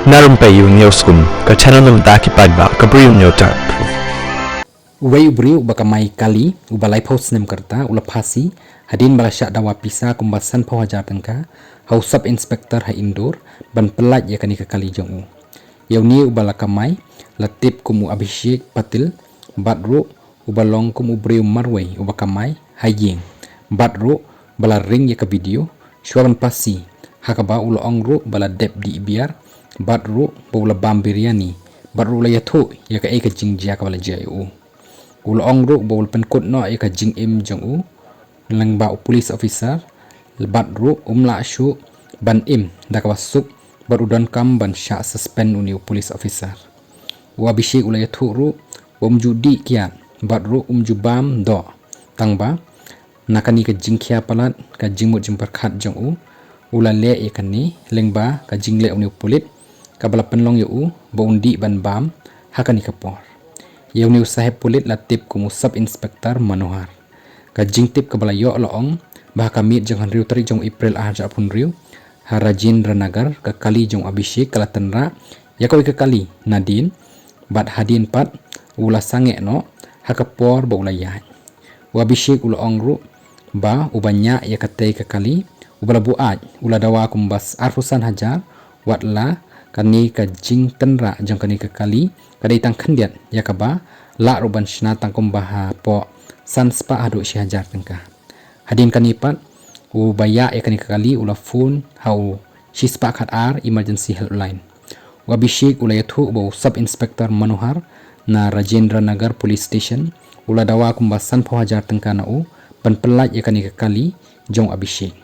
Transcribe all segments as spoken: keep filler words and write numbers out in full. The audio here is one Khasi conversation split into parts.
Na rympei ïa u Newskum, ka channel na bynta ki paidbah ka Bri u Newtap. Uwei u briew uba kamai kali uba laiphew snem ka rta u la phasi hadien ba la shah dawa pisa kumba sanphew hajar tyngka ha u sub inspector ha Indore ban pyllait ïa kane ka kali jong u. Ïa une uba la kamai la tip kum u Abhishek Patil bad ruh uba long kum u briew marwei uba kamai ha ïing bad ruh ba la ring ïa ka video shuwa ban phasi, ha kaba u la ong ruh ba la dep dih biar bad ruh ba u la bam biryani bad ruh u la ïathuh ïa kaei ka jingjia kaba la jia ïa u. U la ong ruh ba u la pynkut noh ïa ka jingim jong u lyngba u police officer bad ruh um lah shuh ban im da kaba suk bad u donkam ban shah suspend une u police officer. U Abhishek u la ïathuh ruh ba um ju dih kiad bad ruh um ju bam doh, tang ba na kane ka jingkhia palat ka jingmut jingpyrkhat jong u, u la leh ïa kane lyngba ka jingleh une u pulit kaba la pynlong ïa u ba un dih ban bam ha kane ka por. Ïa une u saheb pulit la tip kum u Sub Inspector Manohar. Ka jingtip kaba la ïoh la ong ba ha ka miet jong hynriew tarik jong April arhajar arphew hynriew ha Rajendra Nagar ka kali jong u Abhishek ka la tynrah ïa kawei ka kali nadien bad hadien pat u la sangeh noh ha ka por ba u la ïaid. U Abhishek u la ong ruh ba uba ñiah ïa katei ka kali uba la buaid u la dawa kumba arphew san hajar, wat la kane ka jingtynrah jong kane ka kali ka dei tang khyndiat ïa kaba lah ruh ban shna tang kumba hapoh san spah haduh shi hajar tyngka. Hadien kane pat uba ïaid ïa kane ka kali u la phone ha u shi spah khat ar emergency helpline. U Abhishek u la ïathuh ba u Sub Inspector Manohar na Rajendra Nagar Police Station u la dawa kumba sanphew hajar tyngka na u ban pyllait ïa kane ka kali jong u Abhishek.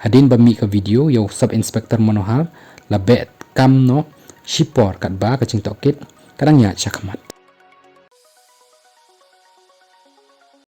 Hadien ba mih ka video ïa u Sub Inspector Manohar la beh kam noh shipor katba ka jingtohkit ka dang ïaid shakhmat.